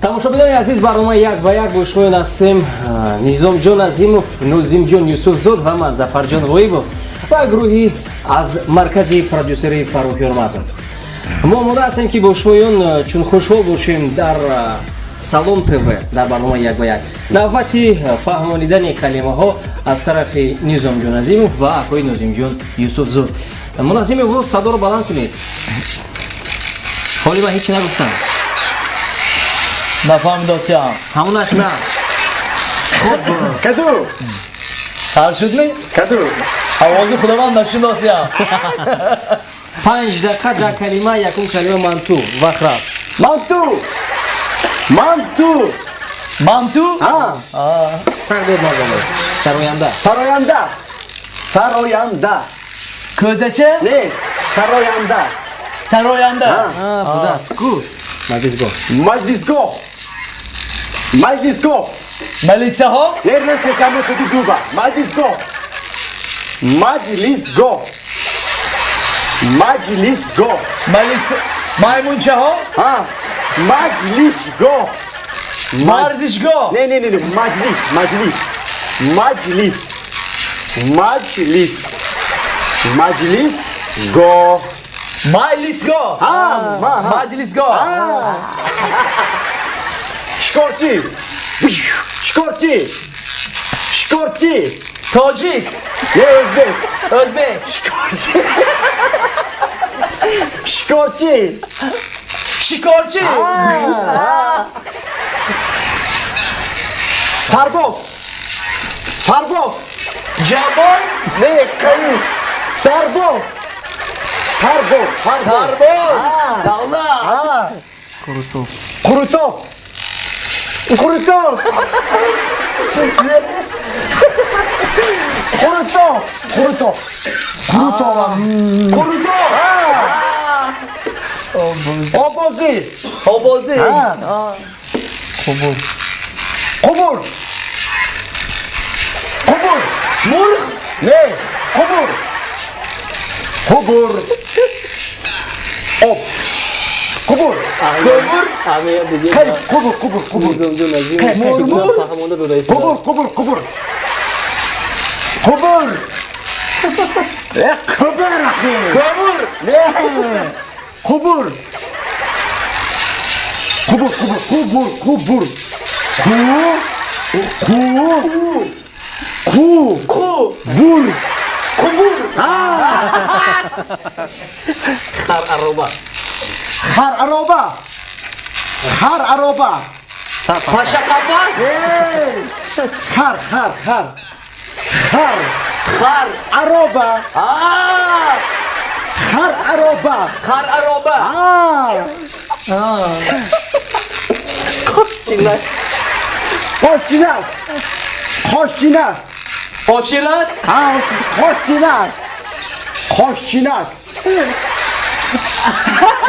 Тамошобинони азиз, барномаи «Як ба як», бо шумоён ҳастем Низомҷон Азимов, Нозимҷон Юсуфзод ва ман, Зафарҷон Ғоибов, ва гурӯҳи аз маркази продюсери Фаррух Ёрматов. Мо омода ҳастем, ки бо шумоён чун хушҳол бошем дар Салом ТВ, дар барномаи «Як ба як». Навбати фаҳмонидани калимаҳо аз тарафи Низомҷон Азимов ва акои Нозимҷон Юсуфзод. Муназзими, садоро баланд кунед. Ҳоли ман ҳечи нагуфтам. Нафаҳмидосиям. Ҳамонаш наст. Хуб. Каду. Сар шудми? Каду. Овози худованд нашуносиям. 5 дақиқа дар калима. Якум калима манту. Вақт рафт. Манту. Манту. Манту. Сахт дод назанед. Сароянда. Сароянда. Сароянда. Кӯзача. Не, сароянда. Сароянда. Будааст ку. Маҷлисгоҳ. Маҷлисгоҳ. Маҷлисгоҳ. Милитсияҳо. Не, рӯз сешанбе соати 2-ба. Маҷлисгоҳ. Маҷлисгоҳ. Маҷлисгоҳ. Милитсия, маймунчаҳо. Маҷлисгоҳ. Варзишгоҳ. Не, не, не, не, маҷлис, маҷлис. Маҷлис. Маҷлис. Маҷлисгоҳ. Маҷлисгоҳ. Маҷлисгоҳ. Шикорчӣ. Шикорчӣ. Шикорчӣ. Тоҷик. Не, ӯзбек. Ӯзбек. Шикорчӣ. Шикорчӣ. Шикорчӣ. Сарбоз. Сарбоз. Ҷаббор. Не, қани. Сарбоз. Сарбоз. Сарбоз. Солдат. Қурутоб. Қурутоб. Қурутоб. Қурутоб. Қурутоб. Қурутоб. Қурутоб. Оббозӣ. Оббозӣ. Қубур. Қубур. Қубур. Мурғ. Не, қубур. Қубур. Об. Қубур. Көмүр. Қариб, қубур, қубур, қубур. Фаҳмонда додаи. Қубур, қубур, қубур. Қубур. Э, қубур, ахи. Көмүр. Не. Қубур. Қубур, қубур, қубур, қубур. Қу. Қу. Қу. Қу. Бур. Қубур. Хар ароба. Хар ароба. Хар ароба. Пашақапа. Хар, хар, хар. Хар. Хар. Ароба. Хар ароба. Хар ароба. Қошчинак. Қошчинак. Қошчинак. Очират. Қошчинак. Қошчинак.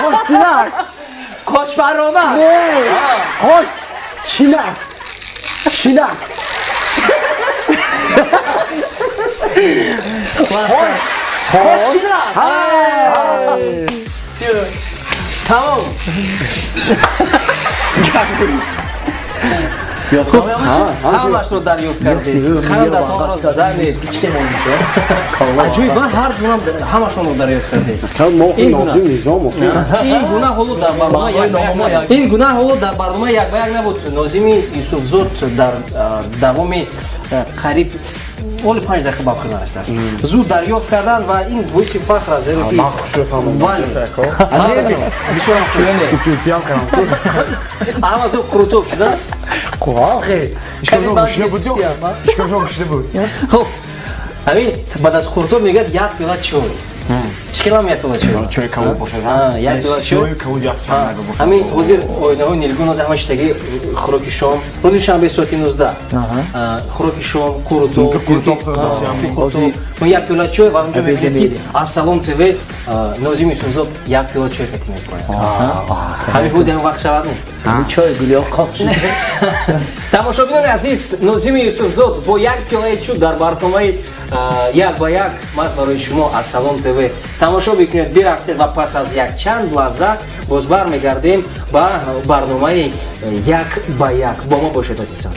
Қошчинак. Қошбарома. Не. Қошчинак. Чинак. Қош. Қошчинак. Тамом. Ҳамашро дарёфт кардед, хандатонро занед. Аҷоиб, ман ҳар гуна ҳамашонро дарёфт кардед. Ин гуна ҳоло дар барнома ин гуна ҳоло дар барнома «Як ба як» набуд. Нозими Юсуфзод дар давоми қариб оли 5 дақиқа ба охир нарасидааст, зуд дарёфт карданд ва ин боиси фахр аст, зеро ки ман хушрӯ фаҳмондам. Бале, бисёрам ҳама зуд қурутоб шуда. Охе, ишкамшон гушна буд, ишкамшон гушна буд. Хуб, ҳамин баъд аз қурутоб мегӯяд як пиёла чой. Чӣ хелам як пиёла чой? Чой кабуд бошад. Як пиёла чой. Кабуд як чай. Ҳамин ҳозир оинаҳои нилгун ҳозир ҳама чизтаги хӯроки шом, рӯзи шанбе соати 19 хӯроки шом қурутоб, як пиёла чой, ва онҷо мебинед, ки аз Салом ТВ Нозим Юсуфзод як пиёла чой кати мекунад. Ҳамин ҳози ҳамин вақт шавад. Чой гулё қоқ. Тамошобинони азиз, Нозими Юсуфзод бо як пиёлаи чӯ дар барномаи Як ба як маҳз барои шумо аз Салом ТВ тамошо бикунед, бирақсед ва пас аз якчанд лаҳза боз бармегардем ба барномаи Як ба як. Бо мо бошед, азизон.